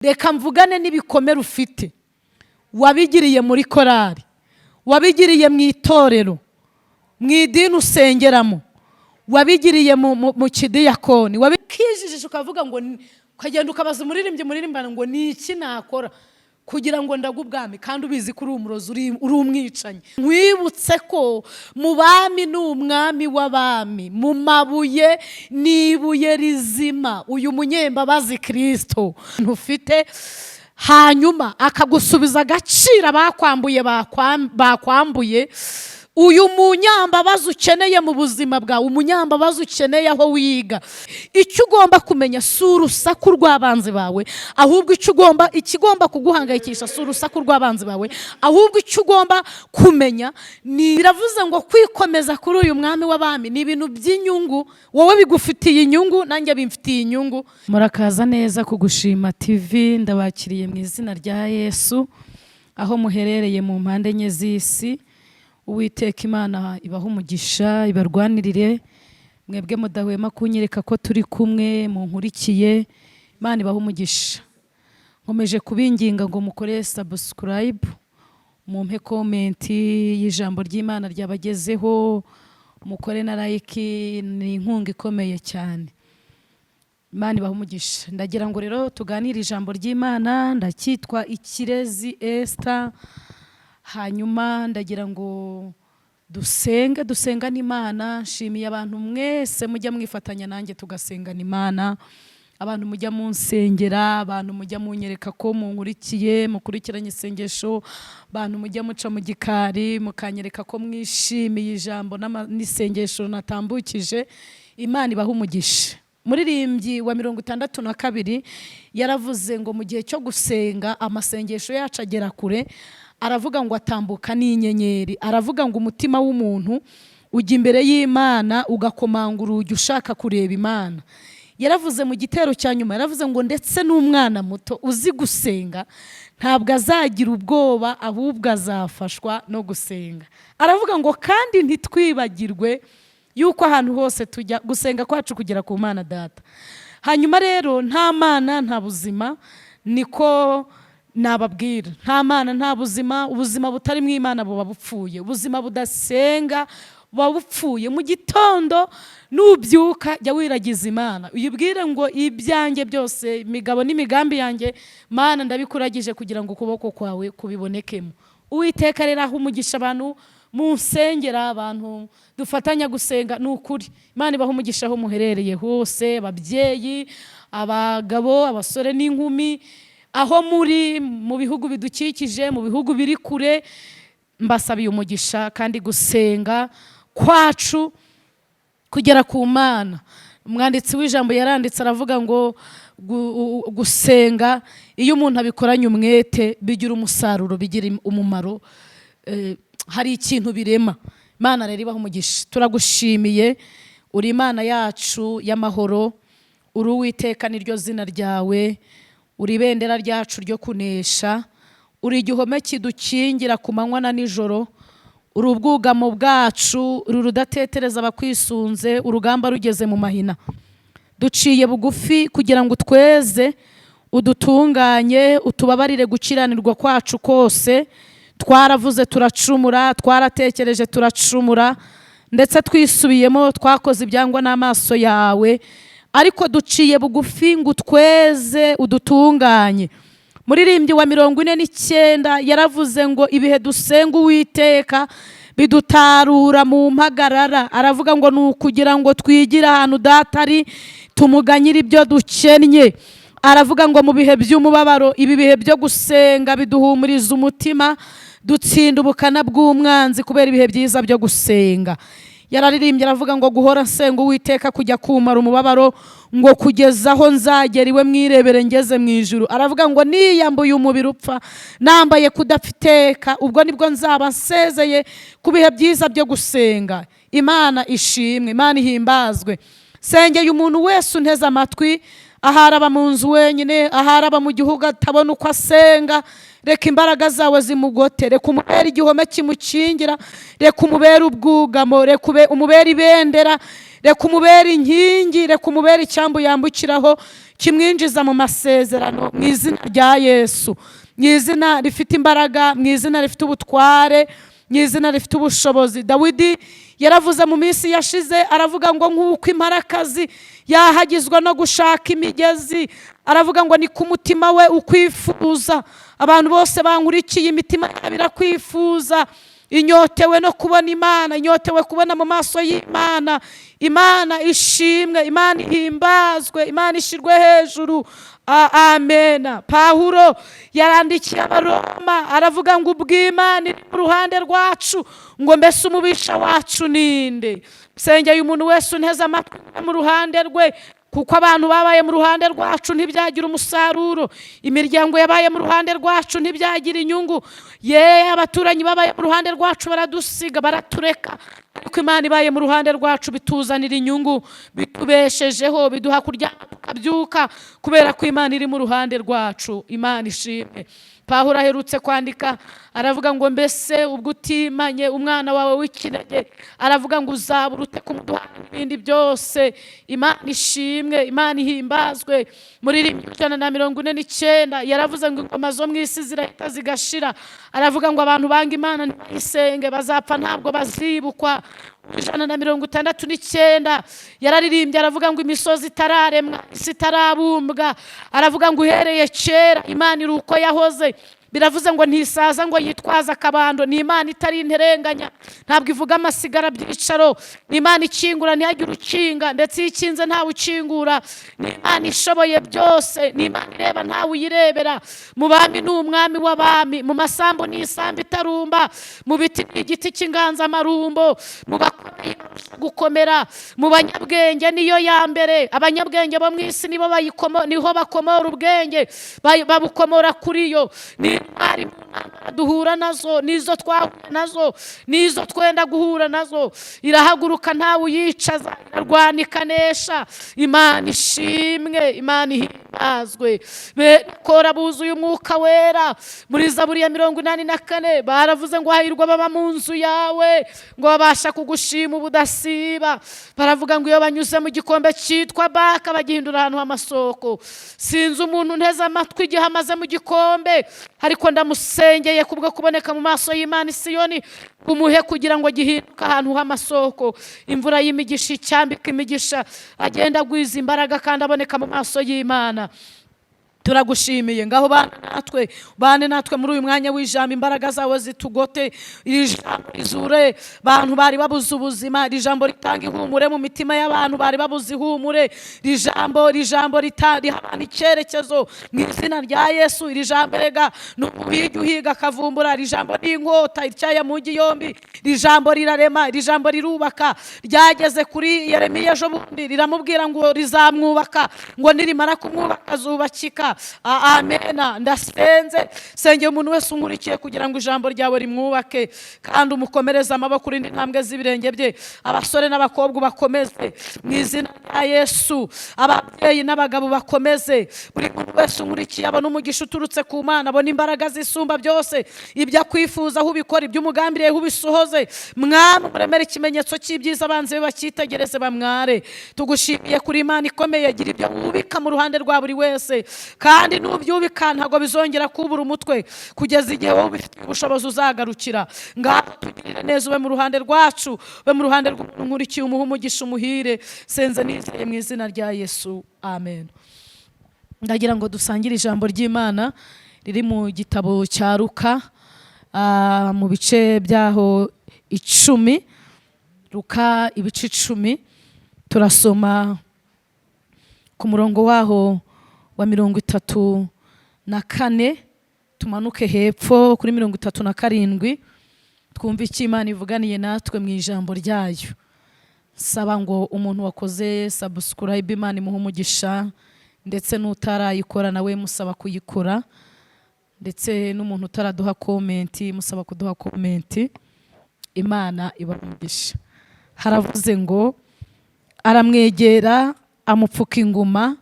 Reka mvugane n'ibikomere ufite wabigiriye muri korari, wabigiriye mu itorero, mu idini usengeramo, wabigiriye mu kidiyakoni, wabikijijisha ukavuga ngo ukagenda ukabaza umuririmbyi muririmbana ngo: "Ni iki nakora kugira ngo ndague ubwami?" Kandi ubizi ko uri umurozi, uri umwicanyi. Nkwibutse ko mu bami ni umwami w'abami, mu mabuye ni ibuye rizima, uyu munyembabazi Kirisito ntufite. Hanyuma akagusubiza agaciro abakwambuye bakwambuye. Uyu munyambabazi ukeneye mu buzima bwawe, umunyambabazi ukeneye aho wiga. Icyo ugomba kumenya si urusaku rw'abanzi bawe, ahubwo icyo ugomba, ikigomba kuguhangayikisha si urusaku rw'abanzi bawe, ahubwo icyo ugomba kumenya ni, biravuze ngo kwikomeza kuri uyu mwami w'abami ni ibintu by'inyungu. Wowe bigufitiye inyungu, nanjye bimfitiye inyungu. Murakaza neza ku Gushima TV. Ndabakiriye mu izina rya Yesu aho muherereye mu mpande enye z'isi. Uwiteka Imana ibaha umugisha, ibarwanirire, mwebwe mudahwema kunyereka ko turi kumwe, munkurikiye. Imana ibaha umugisha. Nkomeje kubinginga ngo mukore subscribe, mumpe comment y'ijambo ry'Imana ryabagezeho, mukore na like, ni inkunga ikomeye cyane. Imana ibaha umugisha. Ndagira ngo rero tuganire ijambo ry'Imana. Ndacyitwa Ikirezi Esther. Hanyuma ndagira ngo dusenge, dusengane Imana. Nshimiye abantu mwese mujya mwifatanya nanjye tugasengana Imana, abantu mujya munsengera, abantu mujya munyereka ko munkurikiye, mukurikiranye isengesho, abantu mujya muca mu gikari mukanyereka ko mwishimiye ijambo n'isengesho natambukije. Imana ibaha umugisha. Muririmbyi wa 62 yaravuze ngo mu gihe cyo gusenga amasengesho yacu agera kure. Aravuga ngo atambuka n'inyenyeri. Aravuga ngo umutima w'umuntu ujya imbere y'Imana ugakomanga urugi ushaka kureba Imana. Yaravuze mu gitero cya nyuma, yaravuze ngo ndetse n'umwana muto uzi gusenga ntabwo azagira ubwoba, ahubwo azafashwa no gusenga. Aravuga ngo kandi ntitwibagirwe yuko ahantu hose tujya gusenga kwacu kugera ku Mana Data. Hanyuma rero nta Mana nta buzima, niko nababwira. Nta Mana nta buzima. Ubuzima butari mu Imana buba bupfuye, ubuzima budasenga buba bupfuye. Mu gitondo nubyuka, jya wiragiza Imana, uyibwire ngo: "Ibyanjye byose, imigabo n'imigambi yanjye, Mana, ndabikuragije kugira ngo ukuboko kwawe kubibonekemo." Uwiteka rero aho umugisha abantu munsengera, abantu dufatanya gusenga. Ni ukuri Imana ibaha umugisha aho muherereye hose, ababyeyi, abagabo, abasore n'inkumi, aho muri mu bihugu bidukikije, mu bihugu biri kure, mbasabiye umugisha. Kandi gusenga kwacu kugera ku Mana. Umwanditsi w'ijambo yaranditse, aravuga ngo gusenga iyo umuntu abikoranye umwete bigira umusaruro, bigira umumaro, hari ikintu birema. Imana rero ibaha umugisha. Turagushimiye, uri Imana yacu y'amahoro, uri Uwiteka niryo zina ryawe, uri ibendera ryacu ryo kunesha, uri igihome kidukingira ku manywa na nijoro, uri ubwugamo bwacu, uri rudatetereza abakwisunze urugamba rugeze mu mahina. Duciye bugufi kugira ngo utweze, udutunganye, utubabarire gukiranirwa kwacu kose. Twaravuze turacumura, twaratekereje turacumura, ndetse twisubiyemo twakoze ibyangwa n'amaso yawe, ariko duciye bugufi ngo utweze, udutunganye. Muririmbyi wa 49 yaravuze ngo ibihe dusenga Uwiteka bidutarura mu mpagarara. Aravuga ngo ni ukugira ngo twigire ahantu Data ari, tumuganyire ibyo dukennye. Aravuga ngo mu bihe by'umubabaro, ibi bihe byo gusenga biduhumuriza umutima, dutsinda ubukana bw'umwanzi kubera ibihe byiza byo gusenga. Yararirimbye, aravuga ngo guhora nsenga Uwiteka kujya kumara umubabaro, ngo kugeza aho nzagera iwe mwirebere ngeze mu ijuru. Aravuga ngo niyambuye umubiri upfa, nambaye kudapfa iteka, ubwo nibwo nzaba nsezeye ku bihe byiza byo gusenga. Imana ishimwe, Imana ihimbazwe. Sengeye umuntu wese unteze amatwi. Ahari aba mu nzu wenyine, ahari aba mu gihugu atabona uko asenga, reka imbaraga zawe zimugote, reka umubere igihome kimukingira, reka umubere ubwugamo, reka umubere ibendera, reka umubere inkingi, reka umubere icyambu yambukiraho kimwinjiza mu masezerano, mu izina rya Yesu, mu izina rifite imbaraga, mu izina rifite ubutware, mu izina rifite ubushobozi. Dawidi yaravuze mu minsi yashize, aravuga ngo nk'uko imparakazi yahagizwa no gushaka imigezi, aravuga ngo ni ku mutima we ukwifuza. Abantu bose bankurikiye, imitima yabo irakwifuza, inyotewe no kubona Imana, inyotewe kubona mu maso y'Imana. Imana ishimwe, Imana ihimbazwe, Imana ishyirwe hejuru. Amena. Pawulo yarandikiye Abaroma, aravuga ngo ubw'Imana iri mu ruhande rwacu, ngo mbese umubisha wacu ninde? Nsengeye umuntu wese unteze amatwi mu ruhande rwe, kuko abantu babaye mu ruhande rwacu ntibyagira umusaruro, imiryango yabaye mu ruhande rwacu ntibyagira inyungu, ye abaturanyi babaye mu ruhande rwacu baradusiga, baratureka, ariko Imana ibaye mu ruhande rwacu bituzanira inyungu, bitubeshejeho, biduha kuryama tukabyuka, kubera ko Imana iri mu ruhande rwacu. Imana ishimwe. Pawulo aherutse kwandika, aravuga ngo mbese ubwo utimanye umwana wawe w'ikinege, aravuga ngo uzabura ute kumuduha ibindi byose? Imana ishimwe, Imana ihimbazwe. Muri 149 yaravuze ngo ingoma zo mu isi zirahita zigashira, aravuga ngo abantu banga Imana ntibayisenge bazapfa, ntabwo bazibukwa. 169 yararirimbye, aravuga ngo imisozi itararemwa, isi itarabumbwa, aravuga ngo uhereye kera Imana iri uko yahoze. Biravuze ngo ntisaza ngo yitwaze akabando, ni Imana itari interenganya, ntabwo ivuga amasigara byicaro, ni Imana ikingura ntihagire ukinga, ndetse iyo ikinze ntawe ukingura, ni Imana ishoboye byose, ni Imana ireba ntawe uyirebera. Mu bami ni umwami w'abami, mu masambu ni isambu itarumba, mu biti ni igiti cy'inganzamarumbo, mu bakomeye gukomera, mu banyabwenge niyo ya mbere. Abanyabwenge bo mu isi nibo niho bakomora ubwenge, babukomora kuri yo. Ni intwari mu ntambara duhura nazo, nizo twahuye nazo, nizo twenda guhura nazo. Irahaguruka ntawe uyicaza, irarwana ikanesha. Imana ishimwe, Imana ihimbazwe. Kora buzuye umwuka wera. Muri Zaburi ya 84 baravuze ngo hahirwa baba mu nzu yawe, ngo babasha kugushima ubudasiba. Baravuga ngo iyo banyuze mu gikombe cyitwa Baka bagihindura ahantu h'amasoko. Sinzi umuntu nteze amatwi igihe amaze mu gikombe, ariko ndamusengeye kubwo kuboneka mu maso y'Imana Isiyoni, umuhe kugira ngo gihinduke ahantu h'amasoko, imvura y'imigisha icyambika imigisha, agenda agwiza imbaraga kandi aboneka mu maso y'Imana. Turagushimiye. Ngaho bane natwe, bane natwe muri uyu mwanya w'ijambo, imbaraga zawe zitugote, iri jambo rizure bantu bari babuze ubuzima, iri jambo ritanga ihumure mu mitima y'abantu bari babuze ihumure, iri jambo, iri jambo riha abantu icyerekezo mu izina rya Yesu. Iri jambo rega ni umuhigi uhiga akavumbura, iri jambo ni inkota ityaye mu ngi yombi, iri jambo rirarema, iri jambo rirubaka. Ryageze kuri Yeremiya ejo bundi riramubwira ngo rizamwubaka, ngo nirimara kumwubaka azubakika. Amena. Ndasenze, sengeye umuntu wese unkurikiye kugira ngo ijambo ryawe rimwubake, kandi umukomereze amaboko, urinde intambwe z'ibirenge bye. Abasore n'abakobwa ubakomeze mu izina rya Yesu, ababyeyi n'abagabo bakomeze. Buri muntu wese unkurikiye abona umugisha uturutse ku Mana, abona imbaraga zisumba byose, ibyo akwifuza aho ubikora, ibyo umugambiriye aho ubisohoze. Mwami, umuremere ikimenyetso cy'ibyiza, abanzi be bacyitegereze bamware. Tugushimiye kuri Imana ikomeye, gira ibyo wubika mu ruhande rwa buri wese, kandi nubyubika ntabwo bizongera kubura umutwe kugeza igihe wowe ubifitiye ubushobozi uzagarukira. Ngaho tugirire neza, ube mu ruhande rwacu, ube mu ruhande rw'umuntu nkurikiye, umuhe umugisha, umuhire. Senze nizeye mu izina rya Yesu, amen. Ndagira ngo dusangire ijambo ry'Imana riri mu gitabo cya Luka, mu bice byaho 10. Luka ibice 10, turasoma ku murongo waho wa 34, tumanuke hepfo kuri 37, twumve icyo Imana ivuganiye natwe mu ijambo ryayo. Saba ngo umuntu wakoze subscribe, Imana imuhe umugisha, ndetse n'utarayikora nawe musaba kuyikora, ndetse n'umuntu utaraduha comment musaba kuduha comment. Imana ibahe umugisha. Haravuze ngo aramwegera amupfuka inguma,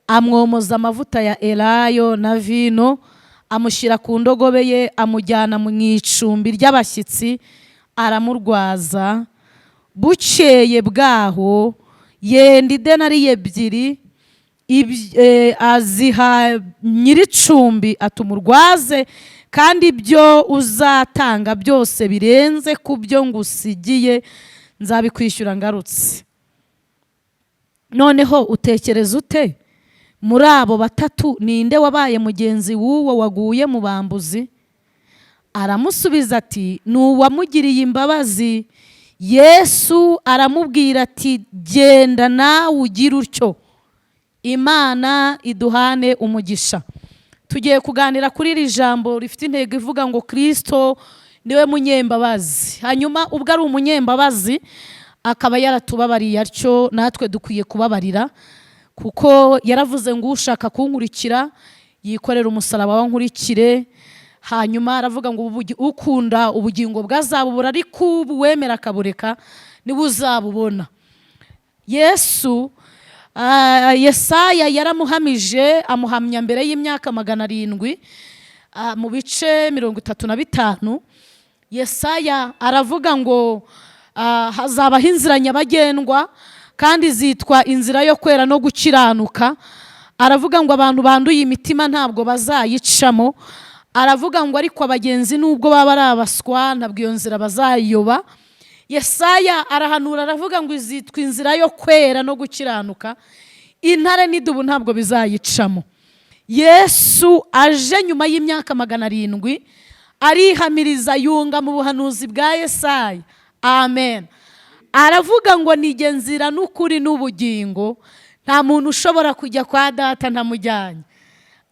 Amwomoza amavuta ya elayo na vino, amushyira ku ndogobe ye, amujyana mu icumbi ry'abashyitsi, aramurwaza. Bukeye bwaho yenda idenariyo 2, aziha nyir'icumbi, ati: "Umurwaze, kandi ibyo uzatanga byose birenze ku byo ngusigiye nzabikwishyura ngarutse." Noneho utekereza ute? Muri abo batatu ninde wabaye mugenzi w'uwo waguye mu bambuzi? Aramusubiza ati: "Ni uwamugiriye imbabazi." Yesu aramubwira ati: "Genda nawe ugire utyo." Imana iduhane umugisha. Tugiye kuganira kuri iri jambo rifite intego ivuga ngo Kirisito niwe munyembabazi. Hanyuma ubwo ari umunyembabazi, akaba yaratubabariye atyo, natwe dukwiye kubabarira, kuko yaravuze ngo: "Ushaka kunkurikira yikorere umusaraba we nkurikire." Hanyuma aravuga ngo: "Ukunda ubugingo bwazabubura, ariko uwemera akabureka niwe uzabubona." Yesu, Yesaya yaramuhamije, amuhamya mbere y'imyaka 700, mu bice 35. Yesaya aravuga ngo hazabaho inzira nyabagendwa, kandi zitwa inzira yo kwera no gukiranuka. Aravuga ngo abantu banduye imitima ntabwo bazayicamo. Aravuga ngo ariko abagenzi, nubwo baba ari abaswa, ntabwo iyo nzira bazayiyoba. Yesaya arahanura, aravuga ngo izitwa inzira yo kwera no gukiranuka, intare n'idubu ntabwo bizayicamo. Yesu aje nyuma y'imyaka 700, arihamiriza, yunga mu buhanuzi bwa Yesaya. Amen. Aravuga ngo: "Nijye nzira n'ukuri n'ubugingo, nta muntu ushobora kujya kwa Data ntamujyanye."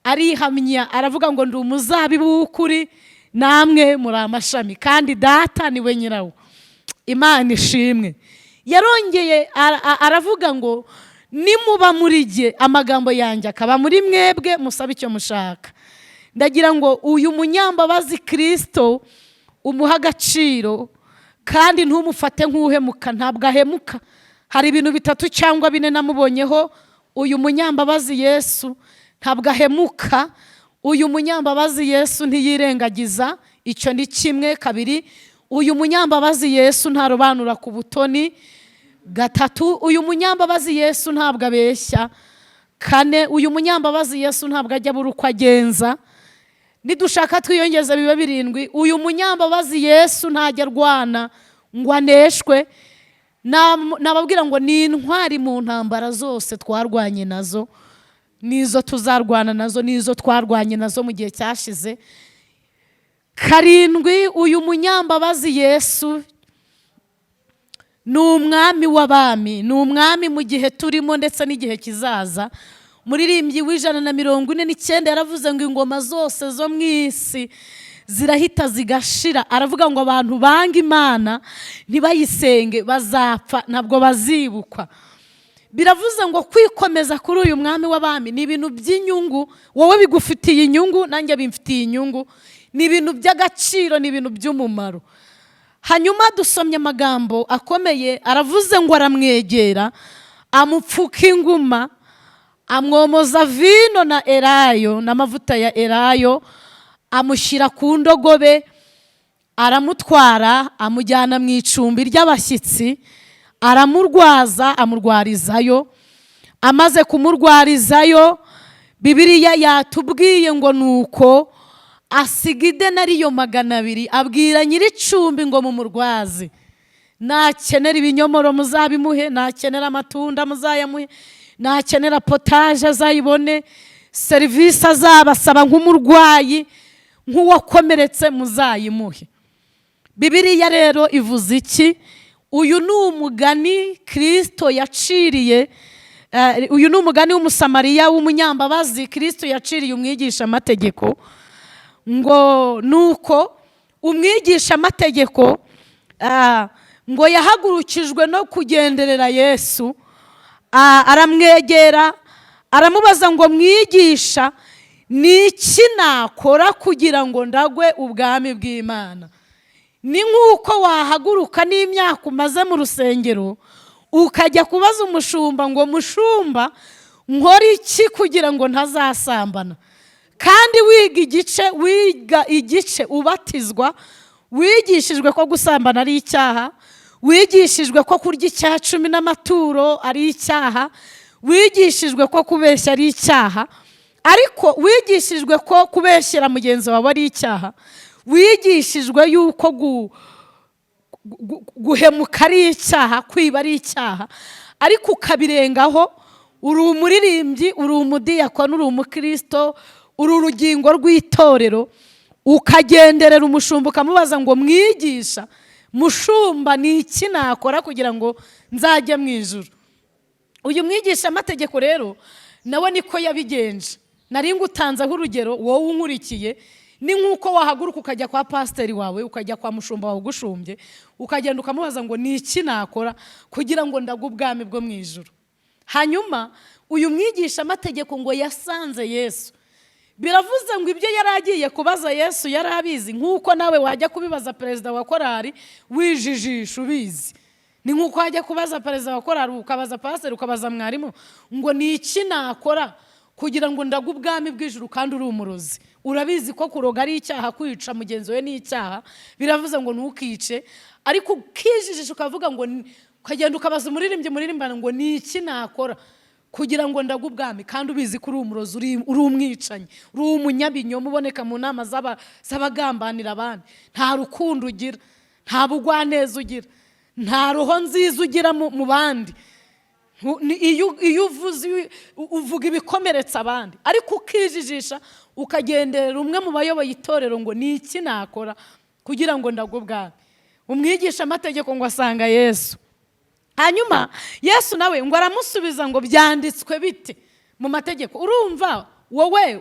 Arihamya, aravuga ngo: "Ndi umuzabibu w'ukuri, namwe muri amashami, kandi Data niwe nyirawo." Imana ishimwe. Yarongeye aravuga ngo: "Nimuba muri jye, amagambo yanjye akaba muri mwebwe, musabe icyo mushaka." Ndagira ngo uyu munyambabazi Kirisito umuhe agaciro, kandi ntumufate nk'uhemuka. Ntabwo ahemuka. Hari ibintu bitatu cyangwa bine namubonyeho. Uyu munyambabazi Yesu ntabwo ahemuka. Uyu munyambabazi Yesu ntiyirengagiza, icyo ni kimwe. Kabiri, uyu munyambabazi Yesu ntarobanura ku butoni. Gatatu, uyu munyambabazi Yesu ntabwo abeshya. Kane, uyu munyambabazi Yesu ntabwo ajya abura uko agenza. Nidushaka twiyongeze bibe birindwi. Uyu munyambabazi Yesu ntajya arwana ngo aneshwe. Nababwira ngo ni intwari mu ntambara zose twarwanye nazo, n'izo tuzarwana nazo, n'izo twarwanye nazo mu gihe cyashize. Karindwi, uyu munyambabazi Yesu ni umwami w'abami, ni umwami mu gihe turimo ndetse n'igihe kizaza. Muririmbyi w'149 yaravuze ngo ingoma zose zo mu isi zirahita zigashira. Aravuga ngo abantu banga Imana ntibayisenge bazapfa, ntabwo bazibukwa. Biravuze ngo kwikomeza kuri uyu mwami w'abami ni ibintu by'inyungu. Wowe bigufitiye inyungu, nanjye bimfitiye inyungu. Ni ibintu by'agaciro, ni ibintu by'umumaro. Hanyuma dusomye amagambo akomeye. Aravuze ngo aramwegera, amupfuka inguma, amwomoza vino na elayo n'amavuta ya elayo, amushyira ku ndogobe, aramutwara, amujyana mu icumbi ry'abashyitsi, aramurwaza, amurwarizayo. Amaze kumurwarizayo, Bibiliya yatubwiye ngo nuko asiga idenariyo 200, abwira nyir'icumbi ngo: "Mumurwaze, nakenera ibinyomoro muzabimuhe, nakenera amatunda muzayamuhe, nakenera potaje azayibone, serivisi azabasaba nk'umurwayi, nk'uwakomeretse, muzayimuhe." Bibiliya rero ivuze iki? Uyu ni umugani Kirisito yaciriye, uyu ni umugani w'Umusamariya w'umunyambabazi Kirisito yaciriye umwigishamategeko. Ngo nuko umwigishamategeko ngo yahagurukijwe no kugenderera Yesu, aramwegera, aramubaza ngo: "Mwigisha, ni iki nakora kugira ngo ndagwe ubwami bw'Imana?" Ni nk'uko wahaguruka n'imyaka umaze mu rusengero, ukajya kubaza umushumba ngo: "Mushumba, Nkora iki kugira ngo ntazasambana? Kandi wiga igice ubatizwa, wigishijwe ko gusambana ari icyaha, wigishijwe ko kurya icya cumi n'amaturo ari icyaha, wigishijwe ko kubeshya ari icyaha, ariko wigishijwe ko kubeshyera mugenzi wawe ari icyaha, wigishijwe yuko guhemuka ari icyaha, kwiba ari icyaha, ariko ukabirengaho. Uri umuririmbyi, uri umudiyakoni, uri umukristo, uri urugingo rw'itorero, ukagenderera umushumba, ukamubaza ngo: "Mwigisha, mushumba, ni iki nakora kugira ngo nzajye mu ijuru?" Uyu mwigisha amategeko rero nawe niko yabigenje. Nari ngutanzeho urugero, wowe unkurikiye, ni nk'uko wahaguruka ukajya kwa pasiteri wawe, ukajya kwa mushumba wawe ugushumbye, ukagenda ukamubaza ngo: "Ni iki nakora kugira ngo ndagwe ubwami bwo mu ijuru?" Hanyuma uyu mwigisha amategeko ngo yasanze Yesu. Biravuze ngo ibyo yari agiye kubaza Yesu yari abizi, nk'uko nawe wajya kubibaza perezida wa korari wijijisha ubizi. Ni nk'uko wajya kubaza perezida wa korari, ukabaza pasiteri, ukabaza mwarimu ngo: "Ni iki nakora kugira ngo ndagwe ubwami bw'ijuru?" Kandi uri umurozi, urabizi ko kuroga ari icyaha, kwica mugenzi we ni icyaha, biravuze ngo ntukice, ariko ukijijisha ukavuga ngo, ukagenda ukabaza umuririmbyi muririmbana ngo: "Ni iki nakora kugira ngo ndagwe ubwami?" Kandi ubizi ko uri umurozi, uri umwicanyi, uri umunyabinyoma uboneka mu nama z'abagambanira abandi. Nta rukundo ugira, nta bugwaneza ugira, nta roho nziza ugira mu bandi. Iyo uvuze uvuga ibikomeretsa abandi, ariko ukijijisha ukagenderera umwe mu bayoboye itorero ngo: "Ni iki nakora kugira ngo ndagwe ubwami?" Umwigisha amategeko ngo asanga Yesu. Hanyuma Yesu nawe ngo aramusubiza ngo: "Byanditswe bite mu mategeko?" Urumva wowe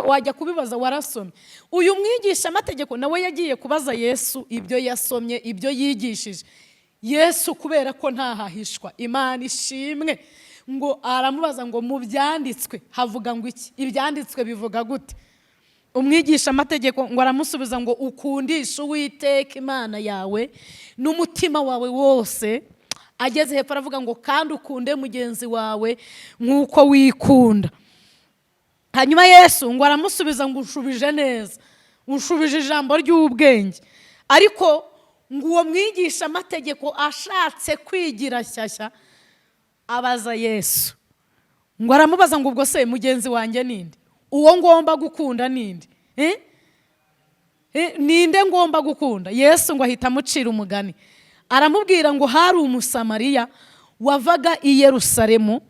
wajya kubibaza warasomye. Uyu mwigisha amategeko nawe yagiye kubaza Yesu ibyo yasomye, ibyo yigishije. Yesu, kubera ko ntahahishwa, Imana ishimwe, ngo aramubaza ngo: "Mu byanditswe havuga ngo iki? Ibyanditswe bivuga gute?" Umwigisha amategeko ngo aramusubiza ngo: "Ukundishe Uwiteka Imana yawe n'umutima wawe wose." Ageze hepfo aravuga ngo: "Kandi ukunde mugenzi wawe nk'uko wikunda." Hanyuma Yesu ngo aramusubiza ngo: "Ushubije neza, ushubije ijambo ry'ubwenge." Ariko ngo uwo mwigisha amategeko ashatse kwigira shyashya abaza Yesu, ngo aramubaza ngo: "Ubwo se mugenzi wanjye ninde? Uwo ngomba gukunda ninde? Eh? Ninde ngomba gukunda?" Yesu ngo ahita amucira umugani, aramubwira ngo hari Umusamariya wavaga i Yerusalemu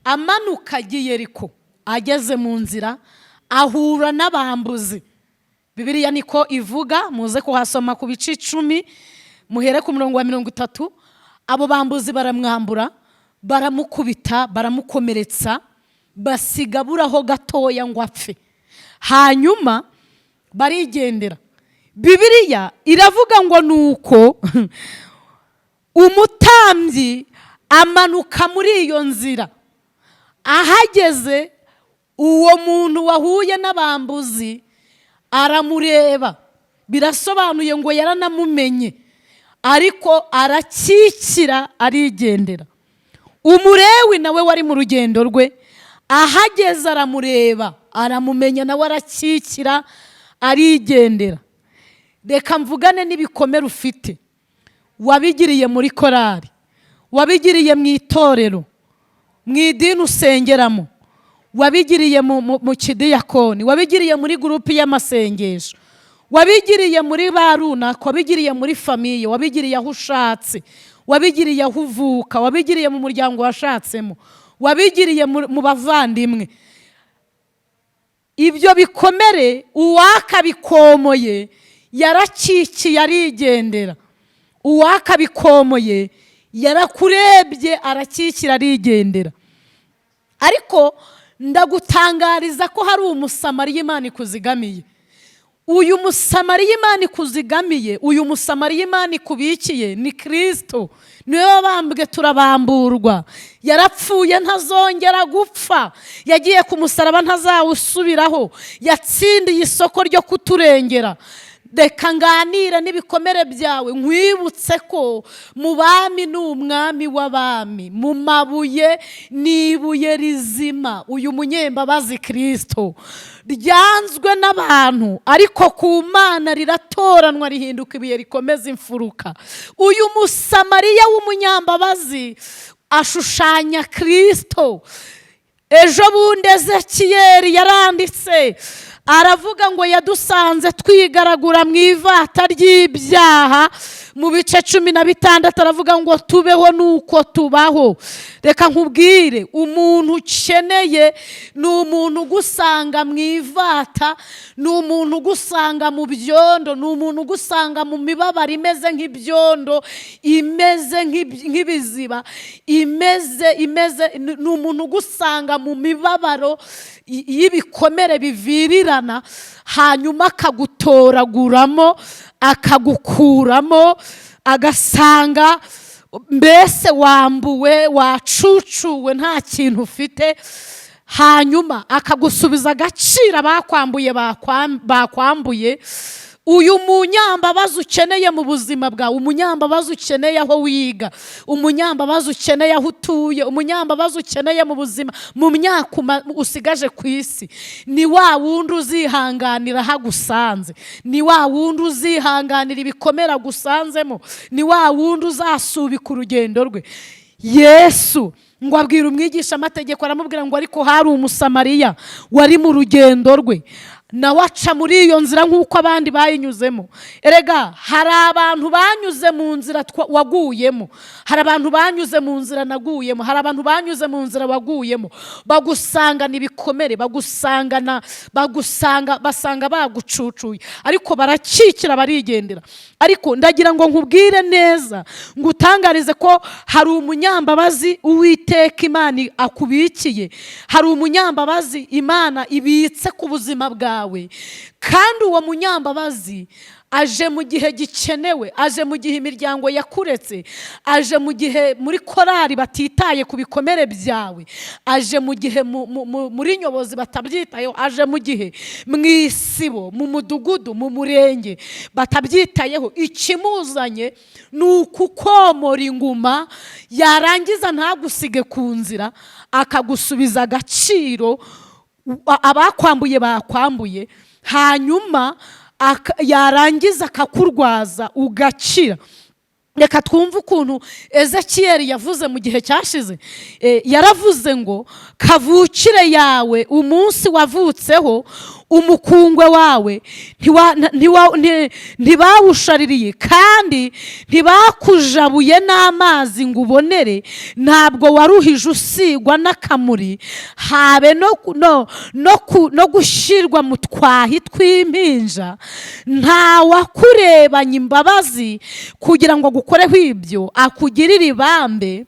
amanuka ajya i Yeriko. Ageze mu nzira ahura n'abambuzi. Bibiliya niko ivuga, muze kuhasoma ku bice 10, muhere ku murongo wa 30. Abo bambuzi baramwambura, baramukubita, baramukomeretsa, basiga aburaho gatoya ngo apfe, hanyuma barigendera. Bibiliya iravuga ngo nuko umutambyi amanuka muri iyo nzira. Ahageze uwo muntu wahuye n'abambuzi aramureba, birasobanuye ngo yaranamumenye, ariko arakikira arigendera. Umurewi nawe wari mu rugendo rwe, ahageze aramureba, aramumenya, nawe arakikira arigendera. Reka mvugane n'ibikomere ufite, wabigiriye muri korari, wabigiriye mu itorero, mu idini usengeramo, wabigiriye mu kidiyakoni, wabigiriye muri groupe y'amasengesho, wabigiriye muri ba runaka, wabigiriye muri famille, wabigiriye aho ushatse, wabigiriye aho uvuka, wabigiriye mu muryango washatsemo, wabigiriye mu bavandimwe. Ibyo bikomere uwakabikomoye yarakikiye arigendera, uwakabikomoye yarakurebye arakikira arigendera. Ariko ndagutangariza ko hari Umusamariya Imana ikuzigamiye. Uyu Musamariya Imana ikuzigamiye, uyu Musamariya Imana ikubikiye ni Kirisito. Niwe wabambwe turabamburwa, yarapfuye ntazongera gupfa, yagiye ku musaraba ntazawusubiraho, yatsindiye isoko ryo kuturengera. Reka nganire n'ibikomere byawe, nkwibutse ko mu bami ni umwami w'abami, mu mabuye ni ibuye rizima. Uyu munyembabazi Kirisito ryanzwe n'abantu, ariko ku Mana riratoranwa, rihinduka ibuye rikomeza imfuruka. Uyu Musamariya w'umunyambabazi ashushanya Kirisito. Ejo bundi Ezekiyeli yaranditse, aravuga ngo yadusanze twigaragura mu ivata ry'ibyaha. Mu bice 16 aravuga ngo tubeho nuko tubaho. Reka nkubwire, umuntu ukeneye ni umuntu ugusanga mu ivata, ni umuntu ugusanga mu byondo, ni umuntu ugusanga mu mibabaro imeze nk'ibyondo, imeze nk'ibiziba, imeze ni umuntu ugusanga mu mibabaro y'ibikomere bivirirana, hanyuma akagutoraguramo, akagukuramo, agasanga mbese wambuwe, wacucuwe, nta kintu ufite, hanyuma akagusubiza agaciro abakwambuye bakwambuye. Uyu munyambabazi ukeneye mu buzima bwawe, umunyambabazi ukeneye aho wiga, umunyambabazi ukeneye aho utuye, umunyambabazi ukeneye mu buzima, mu myaka usigaje ku isi, ni wa wundi uzihanganira aho agusanze, ni wa wundi uzihanganira ibikomere agusanzemo, ni wa wundi uzasubika urugendo rwe. Yesu ngo abwira umwigisha amategeko, aramubwira ngo ariko hari Umusamariya wari mu rugendo rwe, nawe aca muri iyo nzira nk'uko abandi bayinyuzemo. Erega hari abantu banyuze mu nzira waguyemo, hari abantu banyuze mu nzira naguyemo, hari abantu banyuze mu nzira waguyemo, bagusangana ibikomere, bagusangana, bagusanga, basanga bagucucuye, ariko barakikira, barigendera. Ariko ndagira ngo nkubwire neza, ngo utangarize ko hari umunyambabazi Uwiteka Imana akubikiye, hari umunyambabazi Imana ibitse ku buzima bwawe. Kandi uwo munyambabazi aje mu gihe gikenewe, aje mu gihe imiryango yakuretse, aje mu gihe muri korari batitaye ku bikomere byawe, aje mu gihe muri nyobozi batabyitayeho, aje mu gihe mu isibo, mu mudugudu, mu murenge batabyitayeho. Ikimuzanye ni ukukomora inguma, yarangiza ntagusige ku nzira, akagusubiza agaciro abakwambuye bakwambuye, hanyuma yarangiza akakurwaza ugakira. Reka twumve ukuntu Ezekiyeli yavuze mu gihe cyashize. Yaravuze ngo kavukire yawe, umunsi wavutseho, umukungwe wawe ntibawushaririye, kandi ntibakujabuye n'amazi ngo ubonere. Ntabwo waruhije usigwa n'akamuri, habe no gushyirwa mu twahi tw'impinja. Nta wakurebanye imbabazi kugira ngo agukoreho ibyo, akugirire ibambe.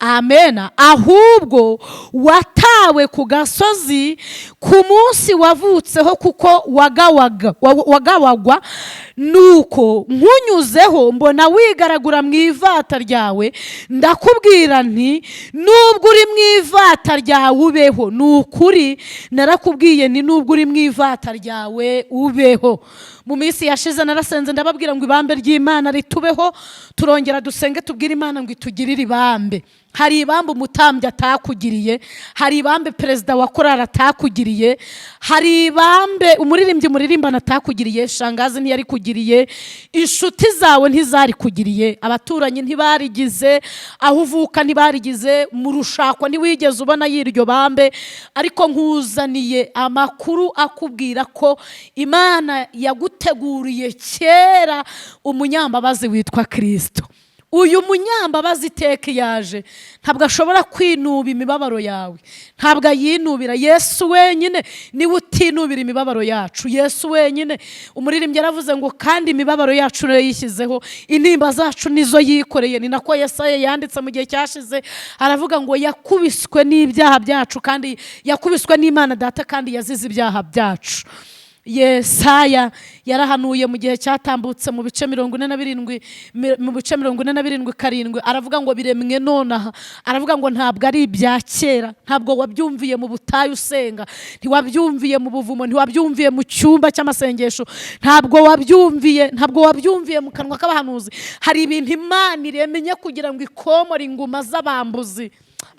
Amena. Ahubwo watawe ku gasozi ku munsi wavutseho, kuko wagawagwa. Nuko nkunyuzeho mbona wigaragura mu ivata ryawe, ndakubwira nti nubwo uri mu ivata ryawe ubeho. Ni ukuri narakubwiye nti nubwo uri mu ivata ryawe ubeho. Mu minsi yashize narasenze, ndababwira ngo ibambe ry'Imana ritubeho. Turongera dusenge, tubwire Imana ngo itugirire ibambe. Hari ibambe umutambyi atakugiriye, hari ibambe perezida wa korali atakugiriye, hari ibambe umuririmbyi muririmbana atakugiriye, shangazi ntiyarikugiriye, inshuti zawe ntizarikugiriye, abaturanyi ntibarigize, aho uvuka ntibarigize, mu rushako ntiwigeze ubona y'iryo bambe. Ariko nkuzaniye amakuru akubwira ko Imana yaguteguriye kera umunyambabazi witwa Kirisito. Uyu munyambabazi iteka yaje, ntabwo ashobora kwinuba imibabaro yawe, ntabwo ayinubira. Yesu wenyine niwe utinubira imibabaro yacu, Yesu wenyine. Umuririmbyi yaravuze ngo kandi imibabaro yacu niyo yishyizeho, intimba zacu nizo yikoreye. Ni nako Yesaya yanditse mu gihe cyashize, aravuga ngo yakubiswe n'ibyaha byacu, kandi yakubiswe n'Imana Data, kandi yazize ibyaha byacu. Yesaya yarahanuye mu gihe cyatambutse, mu bice 47, mu bice 47:7, aravuga ngo biremwe nonaha. Aravuga ngo ntabwo ari ibya kera. Ntabwo wabyumviye mu butayu usenga, ntiwabyumviye mu buvumo, ntiwabyumviye mu cyumba cy'amasengesho, ntabwo wabyumviye mu kanwa k'abahanuzi. Hari ibintu Imana iremye kugira ngo ikomore inguma z'abambuzi.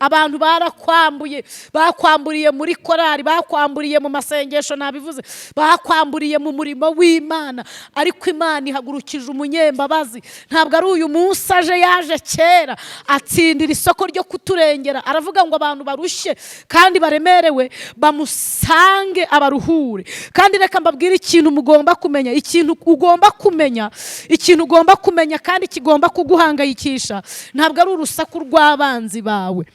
Abantu barakwambuye, bakwamburiye muri korari, bakwamburiye mu masengesho, nabivuze, bakwamburiye mu murimo w'Imana, ariko Imana ihagurukije umunyembabazi. Ntabwo ari uyu munsi aje, yaje kera, atsindira isoko ryo kuturengera. Aravuga ngo abantu barushye kandi baremerewe bamusange abaruhure. Kandi reka mbabwire ikintu mugomba kumenya, ikintu ugomba kumenya, ikintu ugomba kumenya kandi kigomba kuguhangayikisha, ntabwo ari urusaku rw'abanzi bawe,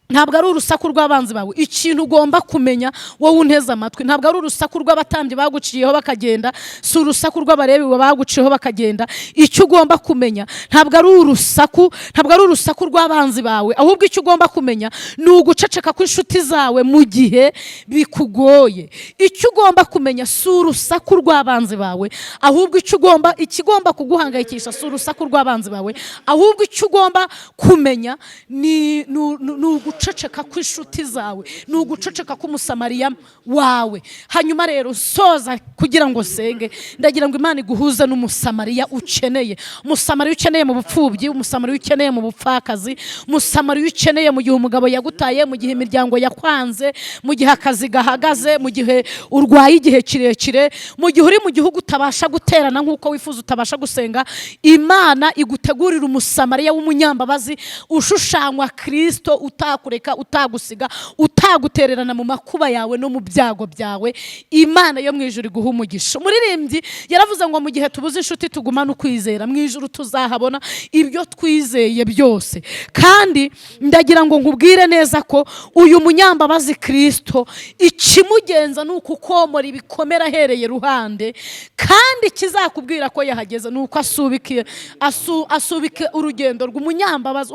ntabwo ari urusaku rw'abanzi bawe. Ikintu ugomba kumenya, wowe unteze amatwi, ntabwo ari urusaku rw'abatambyi baguciyeho bakagenda, si urusaku rw'abarebi baguciyeho bakagenda. Icyo ugomba kumenya ntabwo ari urusaku, ntabwo ari urusaku rw'abanzi bawe, ahubwo icyo ugomba kumenya ni uguceceka kw'inshuti zawe mu gihe bikugoye. Icyo ugomba kumenya si urusaku rw'abanzi bawe, ahubwo icyo ugomba, ikigomba kuguhangayikisha si urusaku rw'abanzi bawe, ahubwo icyo ugomba kumenya ni uguceceka kw'inshuti zawe, ni uguceceka k'umusamariya wawe. Hanyuma rero soza kugira ngo senge, ndagira ngo Imana iguhuze n'umusamariya ukeneye, umusamariya ukeneye mu bupfubyi, umusamariya ukeneye mu bupfakazi, umusamariya ukeneye mu gihe umugabo yagutaye, mu gihe imiryango yakwanze, mu gihe akazi gahagaze, mu gihe urwaye igihe kirekire, mu gihe uri mu gihugu utabasha guterana nk'uko wifuza, utabasha gusenga. Imana igutegurira umusamariya w'umunyambabazi ushushanywa Kirisito, utakureka, utagusiga, utagutererana mu makuba yawe no mu byago byawe. Imana yo mu ijuru iguha umugisha. Umuririmbyi yaravuze ngo mu gihe tubuze inshuti tugumane ukwizera, mu ijuru tuzahabona ibyo twizeye byose. Kandi ndagira ngo nkubwire neza ko uyu munyambabazi Kirisito, ikimugenza ni ukukomora ibikomere ahereye ruhande, kandi ikizakubwira ko yahageze ni uko asubika urugendo rw'umunyambabazi.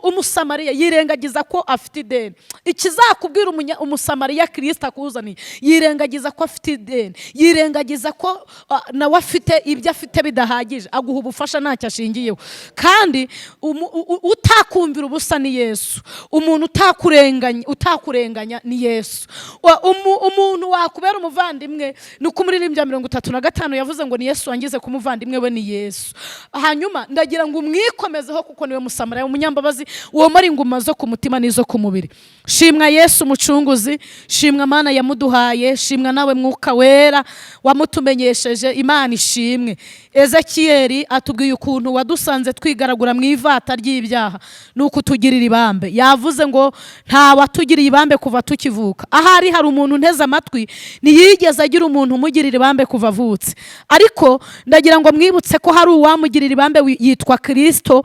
Umusamariya yirengagiza ko afite ideni. Ikizakubwira umusamariya Kirisito akuzaniye, yirengagiza ko afite ideni, yirengagiza ko nawe afite ibyo afite bidahagije, aguha ubufasha ntacyo ashingiyeho. Kandi utakumvira ubusa ni Yesu. Umuntu utakurenganya ni Yesu. Umuntu wakubera umuvandimwe ni uko umuririmbyi wa 35 yavuze ngo ni Yesu wangize ku muvandimwe we, ni Yesu. Hanyuma ndagira ngo umwikomezeho, kuko niwe musamariya umunyambabazi womora inguma zo ku mutima n'izo ku mubiri. Shimwa Yesu umucunguzi, shimwa Mana yamuduhaye, shimwa nawe Mwuka Wera wamutumenyesheje. Imana ishimwe. Ezekiyeli atubwiye ukuntu wadusanze twigaragura mu ivata ry'ibyaha, ni ukutugirira ibambe. Yavuze ngo nta watugiriye ibambe kuva tukivuka. Ahari hari umuntu unteze amatwi ntiyigeze agira umuntu umugirira ibambe kuva avutse, ariko ndagira ngo mwibutse ko hari uwamugirira ibambe yitwa Kirisito.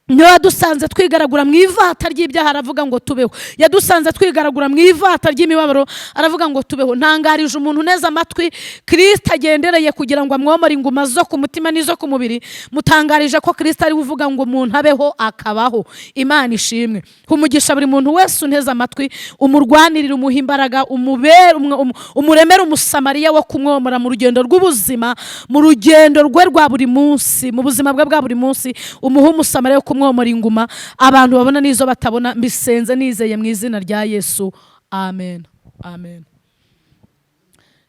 Niwe yadusanze twigaragura mu ivata ry'ibyaha, aravuga ngo tubeho. Yadusanze twigaragura mu ivata ry'imibabaro, aravuga ngo tubeho. Ntangarije umuntu uneze amatwi Kirisito agendereye kugira ngo amwomore inguma zo ku mutima n'izo ku mubiri. Mutangarije ko Kirisito ari we uvuga ngo umuntu abeho, akabaho. Imana ishimwe. Umugisha buri muntu wese unteze amatwi, umurwanirire, umuha imbaraga, umubere umuremere umusamariya wo kumwomora mu rugendo rw'ubuzima, mu rugendo rwe rwa buri munsi, mu buzima bwe bwa buri munsi. Umuhe umusamariya wo kumwomora inguma abantu babona n'izo batabona. Mbisenze nizeye mu izina rya Yesu, amen, amen.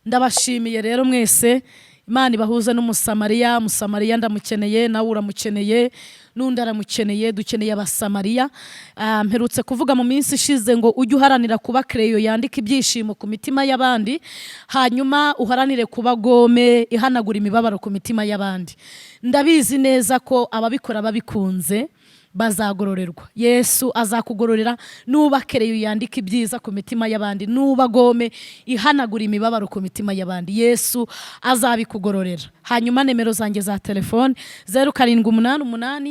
Ndabashimiye rero mwese. Imana ibahuze n'umusamariya. Umusamariya ndamukeneye, nawe uramukeneye, n'undi aramukeneye. Dukeneye abasamariya. Mperutse kuvuga mu minsi ishize ngo ujye uharanira kuba kereyo yandika ibyishimo ku mitima y'abandi, hanyuma uharanire kuba gomme ihanagura imibabaro ku mitima y'abandi. Ndabizi neza ko ababikora babikunze bazagororerwa. Yesu azakugororera nuba kereyo yandika ibyiza ku mitima y'abandi, nuba gomme ihanagura imibabaro ku mitima y'abandi, Yesu azabikugororera. Hanyuma nimero zanjye za telefone, 0788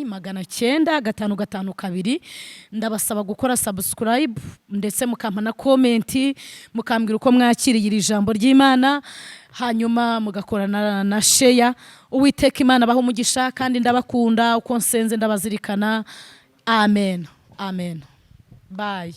900 552. Ndabasaba gukora subscribe ndetse mukampa na comment, mukambwira uko mwakiriye iri jambo ry'Imana, hanyuma mugakora na share. Uwiteka Imana abaha umugisha, kandi ndabakunda. Uko nsenze ndabazirikana. Amen, amen, bye.